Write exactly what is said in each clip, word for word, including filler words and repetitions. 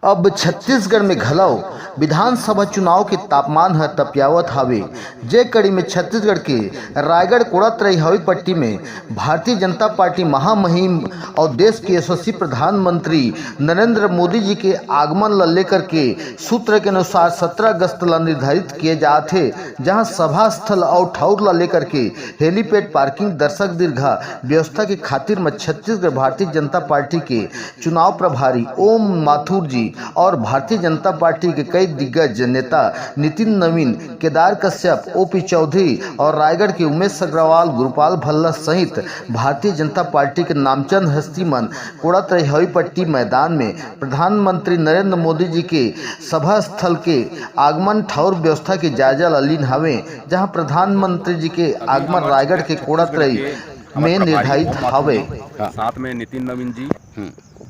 अब छत्तीसगढ़ में घलव विधानसभा चुनाव के तापमान ह तपियावत हावे। जे कड़ी में छत्तीसगढ़ के रायगढ़ कोड़ातरई हवाई पट्टी में भारतीय जनता पार्टी महामहिम और देश के यशस्वी प्रधानमंत्री नरेंद्र मोदी जी के आगमन ल लेकर के सूत्र के अनुसार सत्रह अगस्त ल निर्धारित किए जात हे, जहां सभा स्थल और ठौर ल लेकर के हेलीपैड पार्किंग, दर्शक दीर्घा व्यवस्था के खातिर म छत्तीसगढ़ भारतीय जनता पार्टी के चुनाव प्रभारी ओम माथुर जी और भारतीय जनता पार्टी के कई दिग्गज नेता नितिन नवीन, केदार कश्यप, ओपी चौधरी और रायगढ़ के उमेश अग्रवाल, गुरुपाल भल्ला सहित भारतीय जनता पार्टी के नामचंद हस्ती मन कोड़ातरई हवाई पट्टी मैदान में प्रधानमंत्री नरेंद्र मोदी जी के सभा स्थल के आगमन ठौर व्यवस्था के जायजा ल लीन हावे, जहां प्रधानमंत्री जी के आगमन रायगढ़ के कोड़ातरई में निर्धारित हावे। साथ में नितिन नवीन जी,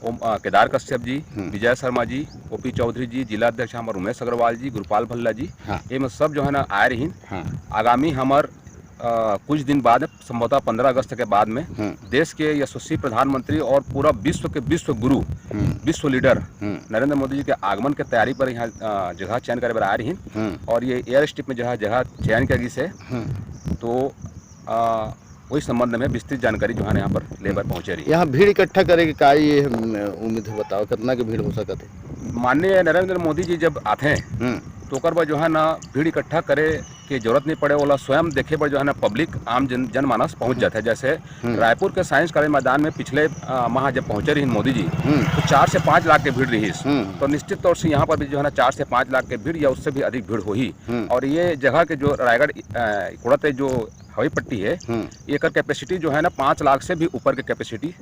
ओम, अ, केदार कश्यप जी, विजय शर्मा जी, ओपी चौधरी जी, जिला अध्यक्ष हमर उमेश अग्रवाल जी, गुरुपाल भल्ला जी, हाँ। ये सब जो है ना आए रहीन। हाँ। आगामी हमर अ, कुछ दिन बाद, संभवतः पन्द्रह अगस्त के बाद में हम्म। देश के यशस्वी प्रधानमंत्री और पूरा विश्व के विश्व गुरु, हम्म। विश्व लीडर हम्म। नरेंद्र मोदी जी के आगमन के तैयारी पर यहाँ अ, जगह चयन करे बर आए रहीन। हम्म। और ये एयर स्ट्रिप में जहाँ जगह चयन किया गिस हे, हम्म। तो अ, वही संबंध में विस्तृत जानकारी जो है ना यहाँ पर ले बर पहुँचे रही। यहाँ भीड़ इकट्ठा करे के का ये हम, उम्मीद है, बताओ कितना के भीड़ हो सकत है? माननीय नरेंद्र मोदी जी जब आते हैं हम्म। तो ओकर बर जो है ना भीड़ इकट्ठा करे के जरूरत नहीं पड़े, ओला स्वयं देखे बर जो है ना पब्लिक, आम जन जनमानस पहुंच जाता है। जैसे हम्म। रायपुर के साइंस कॉलेज मैदान में पिछले अ, माह जब पहुंचे रही मोदी जी, हम्म। तो चार से पाँच लाख के भीड़ रही। हम्म। तो निश्चित तौर से यहाँ पर भी जो है ना चार से पाँच लाख के भीड़ या उससे भी अधिक भीड़ होही। हम्म। और ये जगह के जो रायगढ़ अ, कोड़ातरई जो हवाई पट्टी है, हम्म। एकर कैपेसिटी जो है ना पाँच लाख से भी ऊपर के कैपेसिटी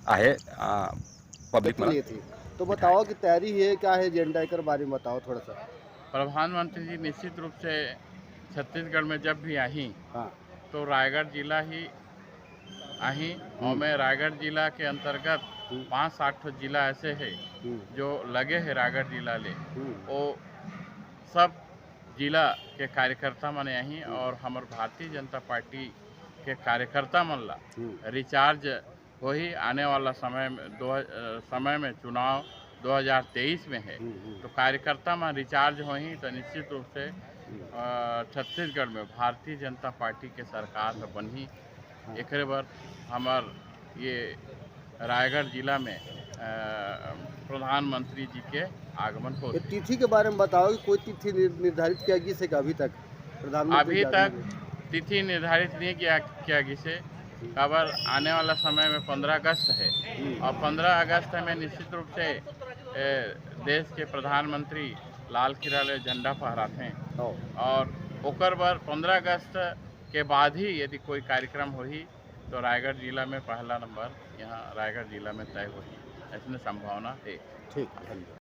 आहे पब्लिक में। लिए थी तो बताओ कि तैयारी है क्या है एजेंडा, एकर बारे में बताओ थोड़ा सा। प्रधानमंत्री जी निश्चित रूप से छत्तीसगढ़ में जब भी आही हाँ। तो रायगढ़ जिला ही आही। और मैं रायगढ़ जिला के अंतर्गत हम्म। पाँच सात ठो जिला ऐसे है हम्म। जो लगे है रायगढ़ जिला ले, हम्म। वो सब जिला के कार्यकर्ता मन आही और हमर भारतीय जनता पार्टी के कार्यकर्ता मन ला हम्म। रिचार्ज होही। आने वाला समय में दो अ, समय में चुनाव दो हज़ार तेईस में है, हम्म, हम्म। तो कार्यकर्ता मन रिचार्ज होही तो निश्चित रूप से अ, छत्तीसगढ़ में भारतीय जनता पार्टी के सरकार ह बनही। हाँ। एकरे बर हमर ये रायगढ़ जिला में अ, प्रधानमंत्री जी के आगमन हो। ये तिथि के बारे में बताओ कि कोई तिथि निर-, निर्धारित किया गिस है क्या अभी तक प्रधानमंत्री अभी के तक आगमन? तिथि निर्धारित नहीं किया किया गिस है, काबर आने वाला समय में पन्द्रह अगस्त है हम्म। और पन्द्रह अगस्त में निश्चित रूप से ए, देश के प्रधानमंत्री लाल किला ले झंडा फहराते हैं हाँ। और ओकर बर पन्द्रह अगस्त के बाद ही यदि कोई कार्यक्रम होही तो रायगढ़ जिला में पहला नंबर यहाँ रायगढ़ जिला में तय होही, ऐसने संभावना है। ठीक, धन्यवाद।